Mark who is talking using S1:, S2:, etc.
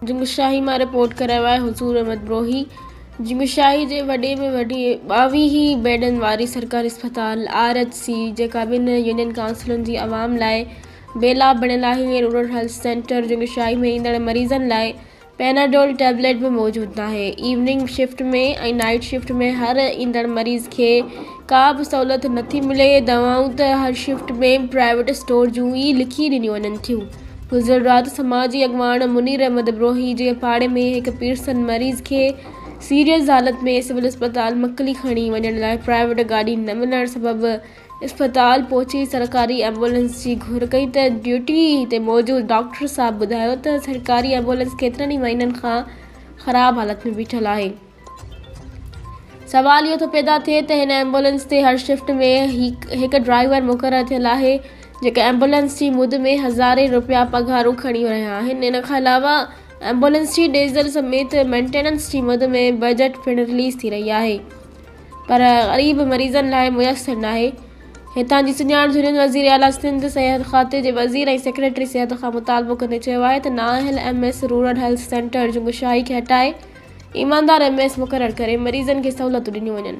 S1: جنگشاهي مان رپورٽ ڪري رهيو آهي حضور احمد بروهي جنگشاهي جي وڏي ۾ وڏي 22 بيڊن واري سرڪاري اسپتال آر ايڇ سي جيڪا ٻن يونين ڪائونسلن جي عوام لاء بي لاڀ بڻيل آهي رورل هيلٿ سينٽر جنگشاهي ۾ ايندڙ مريضن لاء پيناڊول ٽيبليٽ به موجود ناهي، ايوننگ شفٽ ۾ ۽ نائيٽ شفٽ ۾ هر ايندڙ مريض کي ڪا به سهولت نٿي ملي، دوائون ته هر شفٽ ۾ پرائيويٽ اسٽور جون ئي لکي ڏنيون وڃن ٿيون. گذريل رات سماجي اڳواڻ منير احمد بروهي جي پاڙي ۾ هڪ پيرسن مريض کي سيريس حالت ۾ سول اسپتال مڪلي کڻي وڃڻ لاء پرائيويٽ گاڏي نه ملڻ سبب اسپتال پهچي سرڪاري ايمبولينس جي گهر ڪئي ته ڊيوٽي تي موجود ڊاڪٽر صاحب ٻڌايو ته سرڪاري ايمبولينس ڪيترن ئي مهينن کان خراب حالت ۾ بيٺل آهي. سوال اهو ٿو پيدا ٿئي ته هن ايمبولينس تي هر شفٽ ۾ هڪ ڊرائيور مقرر ٿيل آهي جيڪي ايمبولينس جي مد ۾ هزارين رپيا پگهارون کڻي رهيا آهن ان کان علاوه ايمبولينس جي ڊيزل سميت مينٽيننس جي مد ۾ بجيٽ پڻ رليز ٿي رهي آهي. پر غريب مريضن لاء ميسر ناهي. هتان جي سڃاڻ ڌرين وزير اعليٰ سنڌ، صحت کاتي جي وزير ۽ سيڪريٽري صحت کان مطالبو ڪندي چيو آهي ته نااهل M S rural health centre Jungshahi کي هٽائي ايماندار ايم ايس مقرر ڪري مريضن کي سهولتون ڏنيون وڃن.